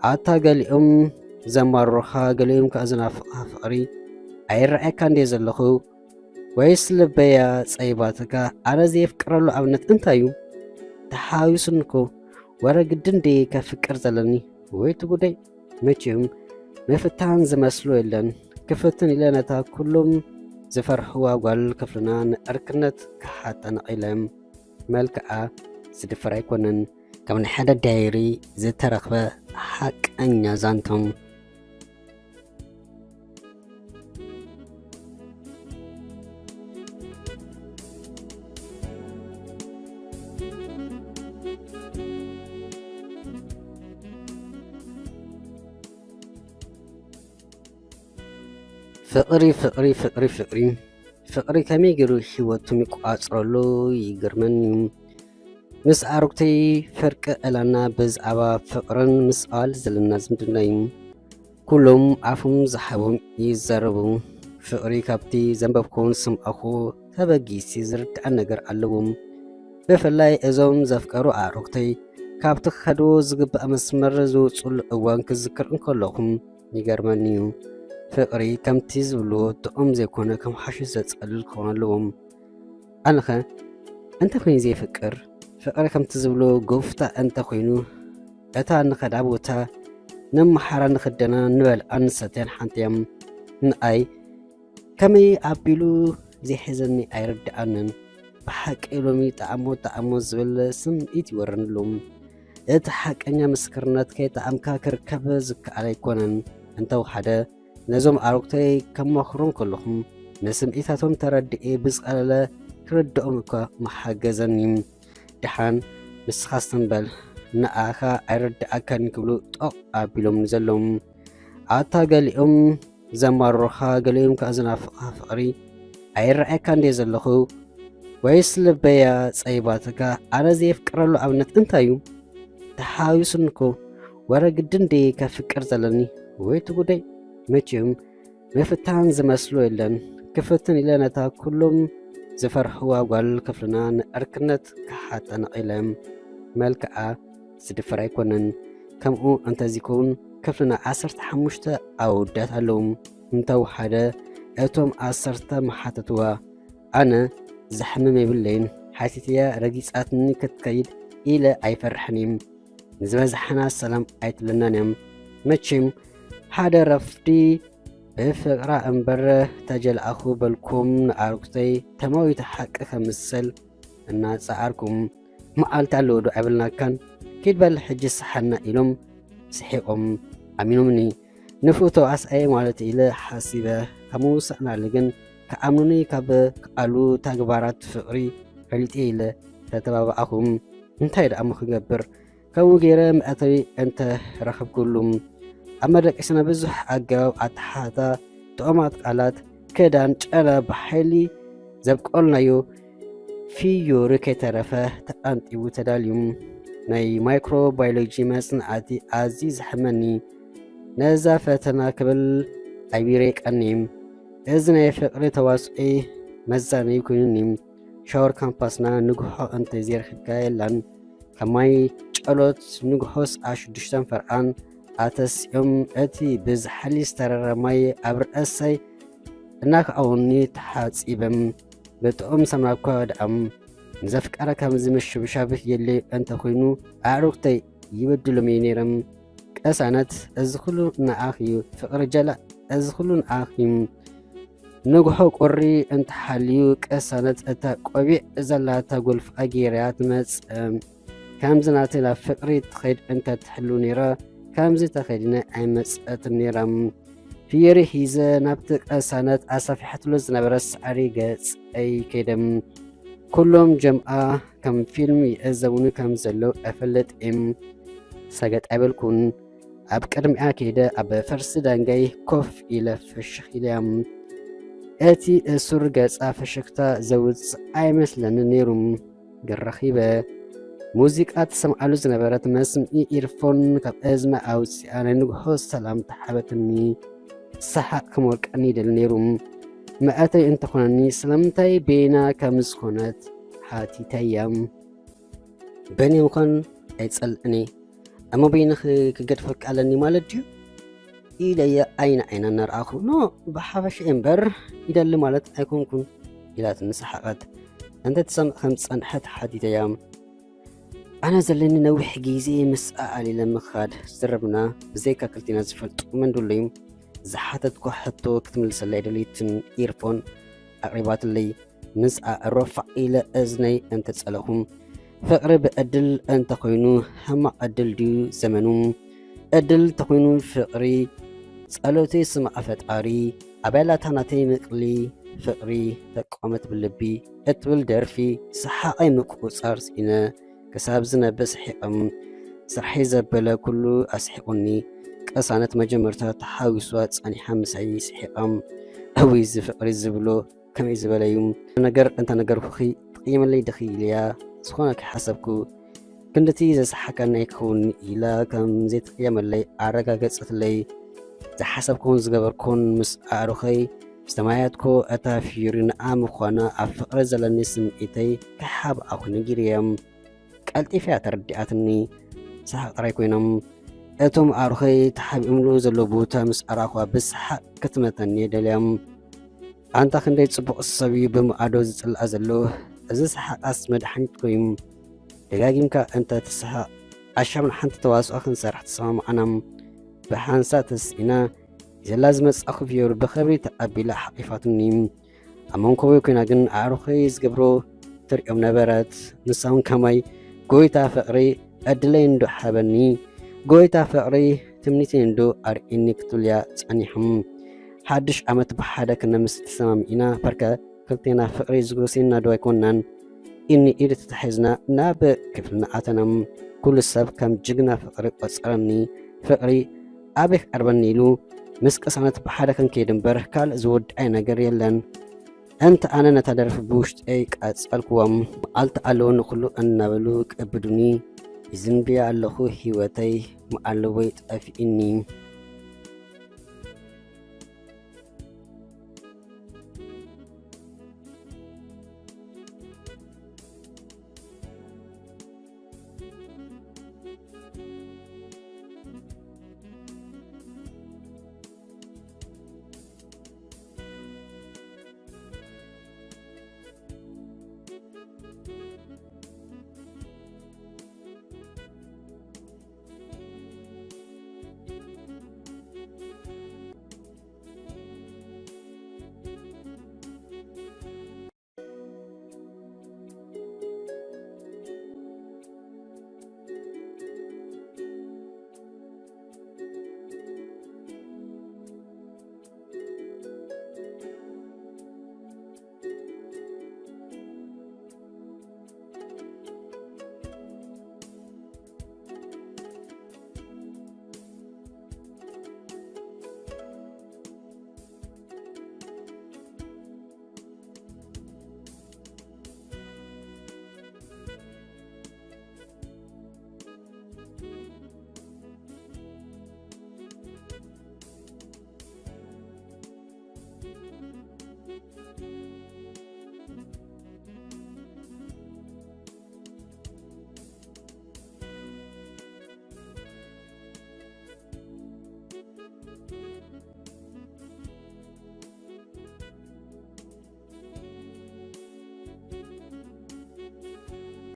ኣታ ገሊኦም ዘማርሩኻ፣ ገሊኦም ከኣ ዝናፍቑኻ ፍቕሪ ኣይረኣየካ እንድየ ዘለኹ? ወይስ ልበያ ጸይባትካ? ኣነ ዘየፍቅረሉ ኣብነት እንታይ እዩ? ተሓዋዊሱኒ እኮ። ወረ ግድን ድየ ከፍቅር ዘለኒ? ወይ እቲ ጉዳይ! መቸም ምፍታን ዝመስሎ የለን። ክፍትን ኢለ ነታ ኩሎም ዝፈርሕዋ ጓል ክፍልና ንዕርክነት ክሓታ ነቒለ። መልክዓ ዝድፈር ኣይኮነን። ካብ ናይ ሓደ ዳይሪ ዝተረኽበ ሓቀኛ ዛንቶም። ፍቕሪ፣ ፍቕሪ፣ ፍቕሪ፣ ፍቕሪ። ፍቕሪ ከመይ ገይሩ ህይወቱ ይቋጽረሉ ይገርመኒ እዩ። ምስ ኣዕሩኽተይ ፍርቂ ዕላና ብዛዕባ ፍቕርን ምስ ኣዋልድ ዘለና ዝምድና እዩ። ኩሎም ኣፎም ዝሃቦም ይዛረቡ። ፍቕሪ ካብቲ ዘንበብኩን ዝሰማዕኩ ተበጊሲ ዝርድኣን ነገር ኣለዎም። ብፍላይ እዞም ዘፍቀሩ ኣዕሩኽተይ ካብቲ ክኸድዎ ዝግባእ መስመር ዝወጹሉ እዋን ክዝክር እንከለኹ ይገርመኒ እዩ። ፍቕሪ ከምቲ ዝብልዎ ጥዑም ዘይኮነ ከም ሓሽሽ ዘጸልል ክኸውን ኣለዎም። ኣነኸ እንተ ኾይኑ ዘየፍቅር፣ ፍቕሪ ከምቲ ዝብሎ ጎፍታ እንተ ኾይኑ፣ እታ ንኸዳ ቦታ፣ ነመሓራ ንኽደና፣ ንበልዓን ንሰትያን ሓንቲ እያ። ንኣይ ከመይ ኣቢሉ ዘይሕዘኒ ኣይርድኣንን። ብሓቂ ሎሚ ጠዓሞ ጠዓሞ ዝብል ስምዒት ይወረኒ ኣሎ። እቲ ሓቀኛ ምስክርነት ከይጠዓምካ ክርከብ ዝከኣል ኣይኮነን። እንተወሓደ ነዞም ኣዕሩኽተይ ከማኽሮም ከለኹ ንስምዒታቶም ተረዲኤ ብዝቐለለ ክርድኦም እኳ ምሓገዘኒ። ደሓን ንስኻስ ትም በል፣ ንኣኻ ኣይርድኣካን እዩ ክብሉ ጦቕ ኣቢሎምኒ ዘለዉ። ኣታ ገሊኦም ዘማርሩኻ፣ ገሊኦም ከኣ ዝናፍቑኻ ፍቕሪ ኣይረኣየካን ድየ ዘለኹ? ወይስ ልበያ ጸይባትካ? ኣነ ዘየፍቅረሉ ኣብነት እንታይ እዩ? ተሓዋዊሱኒ እኮ። ወረ ግድን ድየ ከፍቅር ዘለኒ? ወይ እቲ ጉዳይ! መቸም ምፍታን ዝመስሎ የለን። ክፍትን ኢለ ነታ ኩሎም ዝፈርሕዋ ጓል ክፍልና ንዕርክነት ክሓታ ነቒለ። መልክዓ ዝድፈር ኣይኮነን። ከምኡ እንተዝኸውን ክፍልና ዓሰርተ ሓሙሽተ ኣወዳት ኣለዉ። እንተወሓደ እቶም ዓሰርተ ምሓተትዋ። ኣነ ዘሕምም የብለይን። ሓቲተያ ረጊጻትኒ ክትከይድ ኢለ ኣይፈርሕን እየ። ንዝበዝሓና ሰላም ኣይትብለናን እያ። መቸም ሓደ ረፍዲ ብፍቕራ እምበር ተጀልኣኹ በልኩም ንኣርጉተይ ተማዊተ ሓቂ ከምስል እናጸዓርኩም። መዓልቲ ኣለዎ ዶ ኣይበልናካን? ኪድ በል ሕጂ ስሓና ኢሎም ስሒቖም ኣሚኖምኒ። ንፉቶ ኣስኣየ ማለት ኢለ ሓሲበ ካብ ምውሳእናሉ ግን ክኣምኑኒ ካብ ክኣሉ ተግባራት ፍቕሪ ፈሊጠ ኢለ ተተባባዕኹ። እንታይ ደኣ እሞ ክገብር? ከምኡ ገይረ መእተዊ እንተ ረኸብኩሉ። ኣብ መደቀስና ብዙሕ ኣገባብ ኣተሓሕዛ፣ ጥዑማት ቃላት፣ ክዳን፣ ጨና ብሓይሊ ዘብቆልናዮ ፊዮሪ ከይተረፈ ተቐንጢቡ ተዳልዩ። ናይ ማይክሮባዮሎጂ መጽናዕቲ ኣዝዩ ዘሕመኒ። ነዛ ፈተና ክብል ኣቢረ ቀንየ። እዚ ናይ ፍቕሪ ተዋስኦይ መዛነዪ ኮይኑኒ። ሻወር ካምፓስና ንግሆ እንተዘይረኺብካ የላን። ከማይ ጨሎት ንግሆ ሰዓት ሽዱሽተን ፈርቓን ኣተሲኦም እቲ ብዝሓሊ ዝተረረ ማይ ኣብ ርእሰይ እናከኣውኒ ተሓጺበም። ብጥዑም ሰምና እኳ ደኣም ንዘፍቀረ ከምዚ ምሽብሻብ የድልዮ እንተኾይኑ ኣዕሩኽተይ ይበድሎም እየ ነይረም። ቅሳነት እዚ ኩሉ ንኣኽ እዩ፣ ፍቕሪ ጀላእ እዚ ኩሉ ንኣኽ እዩ። ንግሆ ቁሪ እንተሓልዩ ቅሳነት እታ ቆቢዕ ዘላታ ጎልፍኣ ገይራ ትመጽእ። ከምዚ ናተይ ናብ ፍቕሪ ትኸይድ እንተ ትሕሉ ነይራ፣ ከምዚ ተኸዲነ ኣይመጸትን ነይራ። ፍየሪ ሒዘ ናብቲ ቅሳነት ኣሳፊሓትሉ ዝነበረት ሳዕሪ ገጸይ ከይደ። ኩሎም ጀምኣ ከም ፊልም ይዕዘቡኒ ከም ዘለዉ እፈልጥ እየ። ሰገጥ ኣይበልኩን። ኣብ ቅድሚኣ ከይደ ኣብ ፈርሲ ዳንጋይ ኮፍ ኢለ ፍሽኽ ኢለያ። እቲ እሱር ገጻ ፍሽኽታ ዘውጽእ ኣይመስለንን ነይሩ። ግን ረኺበ። ሙዚቃ ትሰምዓሉ ዝነበረት መስምዒ ኢርፎን ካብ እዝና ኣውጺኣ ናይ ንግሆ ሰላምታ ሃበትኒ። ሰሓቕ ክመርቀኒ ይደሊ ነይሩ። መእተዊ እንተኾነኒ ስለምንታይ በይና ከም ዝኾነት ሓቲተያ። በይነይ ምዃን ኣይጸልእን እየ። እሞ በይንኺ ክገድፈኪ ኣለኒ ማለት ድዩ? ኢለያ ዓይኒ ዓይና እናረኣኹ። ኖ፣ ብሓፈሻ እምበር ይደሊ ማለት ኣይኮንኩን፣ ኢላትኒ ሰሓቐት። እንተ ትሰምዕ ከም ዝጸንሐት ሓቲተያ። ኣነ ዘለኒ ነዊሕ ግዜ ምስኣ ኣሊለ ምኻድ ዝርርብና ብዘይካ ክልቴና ዝፈልጡ መን ድለዩ? ዝሓተትኩ ሕቶ ክትምልሰለይ ኣይደለየትን። ኢርፎን ኣቕሪባትለይ። ምስኣ ሮፋዕ ኢለ እዝነይ እንተጸለኹ። ፍቕሪ ብዕድል እንተኾይኑ ሕማቕ ዕድል ድዩ ዘመኑ? ዕድል ተኾይኑ ፍቕሪ ጸሎተይ ስማዕ ፈጣሪ። ኣበይ ኣላ እታ ናተይ ምቕሊ ፍቕሪ ተቋመት ብልቢ እትብል ደርፊ ሰሓቐይ ምቁጽጻር ስኢነ ክሳብ ዝነብዕ ስሒቐ። ስርሐይ ዘበለ ኩሉ ኣስሒቑኒ። ቅሳነት መጀመርታ ተሓዊስዋ ጸኒሓ ምሳይ ስሒቓ። እውይ እዚ ፍቕሪ ዝብሎ ከመይ ዝበለ እዩ? ነገር እንተነገርኩኺ ትቕይምለይ ዲኺ ኢለያ። ዝኾነ ከይሓሰብኩ ክንድቲ ዘስሓቀኒ ኣይክኸውን ኢላ ከም ዘይትቕየመለይ ኣረጋገጸትለይ። ዝሓሰብኩን ዝገበርኩን ምስ ኣዕሩኸይ ዝተማያየጥኩ እታ ፊዮሪ ንዓ ምዃና ኣብ ፍቕሪ ዘለኒ ስምዒተይ ከይሓብኣኹ ነጊረዮም። ቀልጢፈ እያ ተረዲኣትኒ። ሰሓቕ ጥራይ ኮይኖም እቶም ኣዕሩኸይ ተሓቢኦምሉ ዘለዉ ቦታ ምስ ኣርኣኹዋ ብሰሓቕ ክትመተኒ ደልዮም። ኣንታ ክንደይ ጽቡቕ ሰብ እዩ ብመኣዶ ዝጽላእ ዘሎ። እዚ ሰሓቓስ መድሓኒት ኮይኑ። ደጋጊምካ እንተ ትስሕቕ ኣሻም ንሓንቲ ተዋስኦ ክንሰርሕ ተሰማማዕና። ብሓንሳእ ተስኢና ዘላ ዝመጻኹ ፊዮሪ ብኽብሪ ተቐቢላ ሓቒፋትኒ። ኣብ መንኮበይ ኮይና ግን ኣዕሩኸይ ዝገብሮ ትርእዮም ነበረት። ንሳ እውን ከማይ ጎይታ ፍቕሪ ዕድለይ እንዶ ሓበኒ፣ ጎይታ ፍቕሪ ትምኒተይ እንዶ ኣርእየኒ ክትብል እያ ጸኒሓ። ሓድሽ ዓመት ብሓደ ክነምስ ተሰማሚዕና። በርከ ክልቴና ፍቕሪ ዝጎስየና ዶ ኣይኮንናን? ኢኒ ኢድ ተታሒዝና ናብ ክፍልና ኣተና። ኩሉ ሰብ ከም ጅግና ፍቕሪ ቆጸረኒ። ፍቕሪ ኣበይ ክቐርበኒ ኢሉ ምስ ቅሳነት ብሓደ ክንከይድ እምበር ካልእ ዝወድኣይ ነገር የለን። እንተ ኣነ ነታ ደርፊ ብውሽጠይ ቀጸልክዎም። መዓልቲ ኣለዎ ንኹሉ እናበሉ ቀብዱኒ። ይዝንብያ ኣለኹ ህይወተይ መዓልወይ ጠፊእኒ።